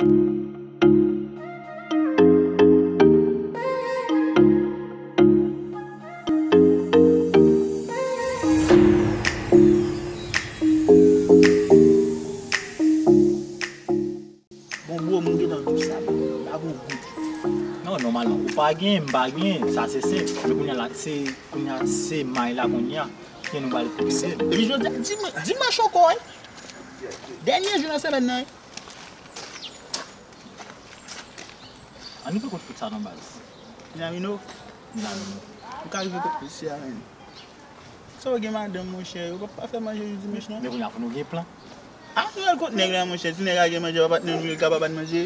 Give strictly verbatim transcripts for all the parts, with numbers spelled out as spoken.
Bon, bro, m gentan di w sa, m pa gon gout. Non, nòmalman, ou pa gen, m pa gen, sa se senp. Men kounye a la, se, kounye a, se may la kounye a, ke nou pral koupe. Epi jodi a, dimanch, dimanch ankò, wi. Dènye jou nan semèn nan, wi. Ann rive kot fout sa non, baz. Minamino? Minamino. Ou ka rive kot mesye a, menm. Sa w gen madanm, monchè, yo p ap pa fè manje jou dimanch, non. Men kounye a, fò nou gen plan. A, nou al kot nèg la, monchè. Si nèg la gen manje, pa patnè nou, li ka pa ban manje.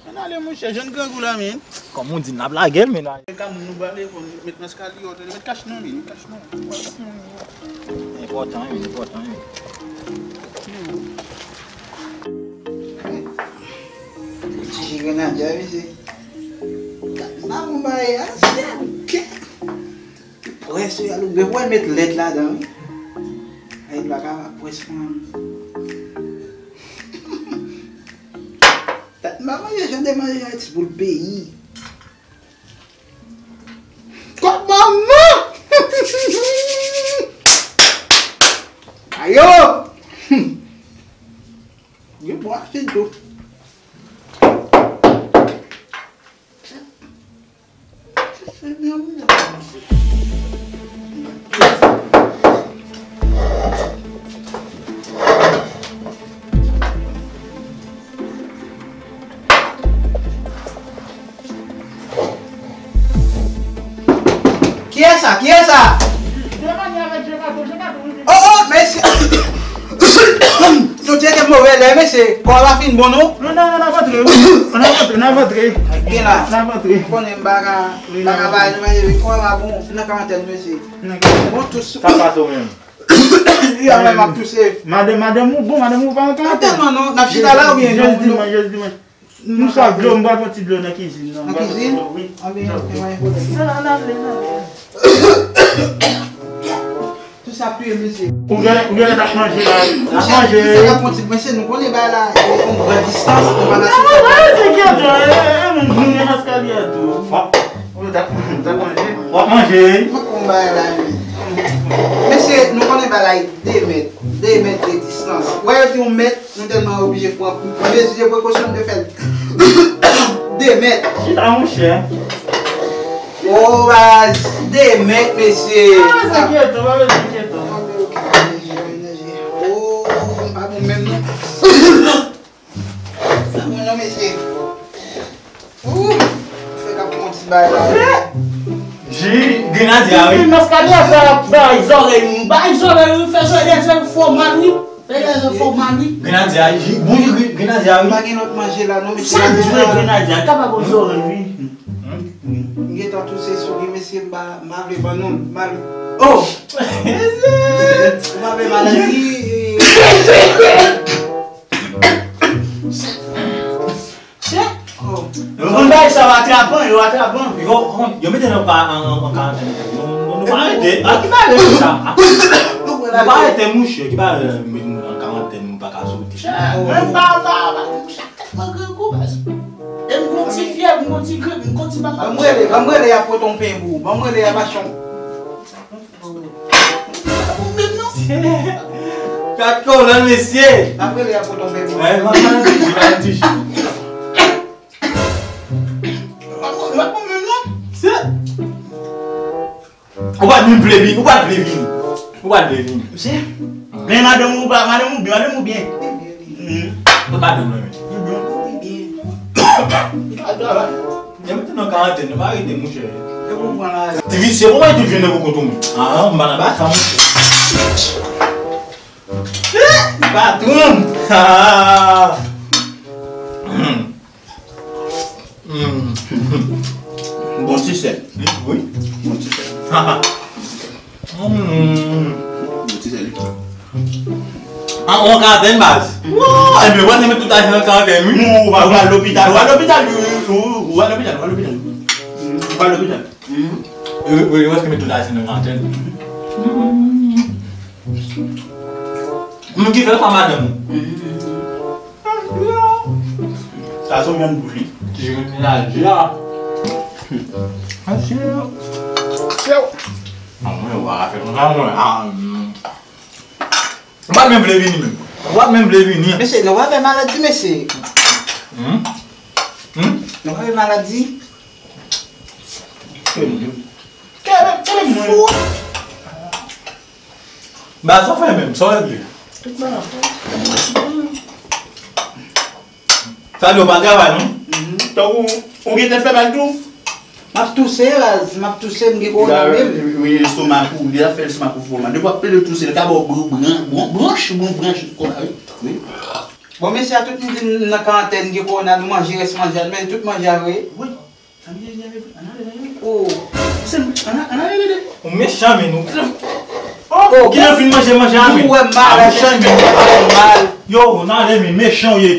Ann ale, monchè, jwenn grangou la, men. Kòm ou di, n ap lage l, men la. Ka moun nou prale, fò nou met nan eskalye, ou tande, met kach non, men, met kach non. Enpòtan, wi, enpòtan, wi. Ti grenadya, wi, se. Maman, ba, e, a, se, ok. Près, wi, alò, gen pou wè met lèt ladan, wi. Ay, pa ka près, fanm. Tèt m ap manje, jan de manje Ayiti pou l peyi. Kòk manman! Ayo! Gen bwa, se dlo. Kiyès sa? Kiyès sa? Oh, oh, mesye. Jodi a te move lè, mesye. Kò a pa fin bon, non? Non, non, non, n ap antre, wi. N ap antre, n ap antre. Gen la. N ap antre. Ou konnen m pa ka, m pa ka bay nou manje, wi. Kò a pa bon. Nan karantèn, mesye. Bon, tout sou. Sa pase w menm? Wi, a mwen, m ap touse. Madanm, madanm ou bon, madanm ou pa an karantèn? Pa tèlman, non. N ap chita la, oubyen jodi dimanch, jodi dimanch. Nou swav dlo, m pral pran ti dlo nan kizin nan. Nan kizin? Wi. Anben, ok, pa gen pwoblèm. Nan, nan, nan, nan. Tout sa ap touye mesye. Ou gen, ou gen lè t ap manje la. N ap manje. Mesye, mesye, n ap pran ti, mesye, nou konnen bagay la, e, yon gran distans, nou pa nan sou. Ah, se kèt, e, e, moun, moun nan eskalye a tou. Ou t ap, ou t ap manje. W ap manje. Mwen konn bagay la, wi. Mesye, nou konnen bagay la, de mèt, de mèt de distans. Wè, yo di yon mèt, nou tèlman oblije pran mezi de prekosyon, nou te fè l de mèt. Chita, monchè. O, baz, de mèt, mesye. Ah, se kèt, pa bezwen kèt. Ok, ok, ok, ok. O, m pa bon menm, non. Mwen non, mesye. Ooh, fè k ap pran ti bagay la. Ji, grenadya, wi. Wi, nan eskalye a, sa bay zòrèy nou. Bay zòrèy nou, fè zòrèy dèyè fè w mal, wi. Fè dèyè fè w mal, wi. Grenadya, ji, bon ji, gre-, grenadya, wi. Pa gen lòt manje la, non, mesye. Sa di grenadya, ka pa bon zòrèy, wi. M gentan touse sou li, mesye, m pa, m pa vle ban nou l, m pa vle. Oh! M pa vle maladi. Yo konn bay sa yo atrapan, yo atrapan. Yo, yo mete nou pa an, an, an karantèn. Nou, nou, nou pa rete. A ki bagay sa? Nou pa rete, monchè. Ki bagay mete nou an karantèn, nou pa ka soti? Mwen pa, pa, pa, monchè, tèlman grangou, baz. E m gon ti fyèv, m gon ti grip, m gon ti baka. Ban m rele, ban m rele y ap pote yon pen pou ou. Ban m rele y ap achte yon. Ou menm non. Kat kolòn, mesye. Apre li ap pote yon bebe. Wè, m ap pran ti jou, m ap pran ti jou. Ou pa bon menm non. Se. Ou pa t vin vle vini, ou pa t vle vini. Ou pa t vle vini. Mesye. Men madanm ou pa, madanm ou byen, madanm ou byen. Ou pa byen non, men. Li byen. Li byen. Li pa travay. Depi nou nan karantèn, nou pa rete, monchè. Depi w pran la. Ti visye, kòman li te jwenn nan kont ou menm? Ah, m pa nan bagay sa, monchè. Patwon! Ah! Hmm. Hmm. Bon ti sèl. Wi. Bon ti sèl. Hmm. Bon ti sèl. Ah, ou an karantèn, baz? Wow, enben, w ap met tout ajan nan karantèn, wi. Non, ou pa pral lopital. Ou al lopital, wi, wi, wi, ou al lopital, ou al lopital. Ou al lopital. Wi, wi, ou al met tout ajan nan karantèn. Moun ki fè l pa madanm ou. Sa se yon vyann pou li. Ti vyann la di a. Ansi. Chèw. An mwen, w a fè konsa, mwen. A, mm. Ou pa menm vle vini menm. Ou pa menm vle vini. Mesye, nou pa fè maladi, mesye. Hmm? Hmm? Nou pa fè maladi. Kèlè, kèlè mwen. Ba, sa w fè menm, sa w regle. Tout bagay. Sa di w pa travay, non? Mhm. Tankou, ou gentan fè bal tou? M ap touse, baz. M ap touse, m gen kowona menm. Wi, estomak ou, li ap fè estomak ou fè mal. Depi w ap plede touse, li ka ba w bran-, bran-, bran-, branch, bran-, branch, konsa, wi. Wi. Bon, mesye a tout moun di m nan karantèn, gen kowona, nou manje rès manje a, nou manje tout manje a vre. Wi. Sa m di, di avè, ann ale, ann ale. Oh. Se, ann ale, ann ale, ann ale. Ou mechan, men, ou. Oh, ki nan fin manje manje a, men. Ou wè m malad, mesye, m fè mal. Yo, ann ale, men, mechan w ye.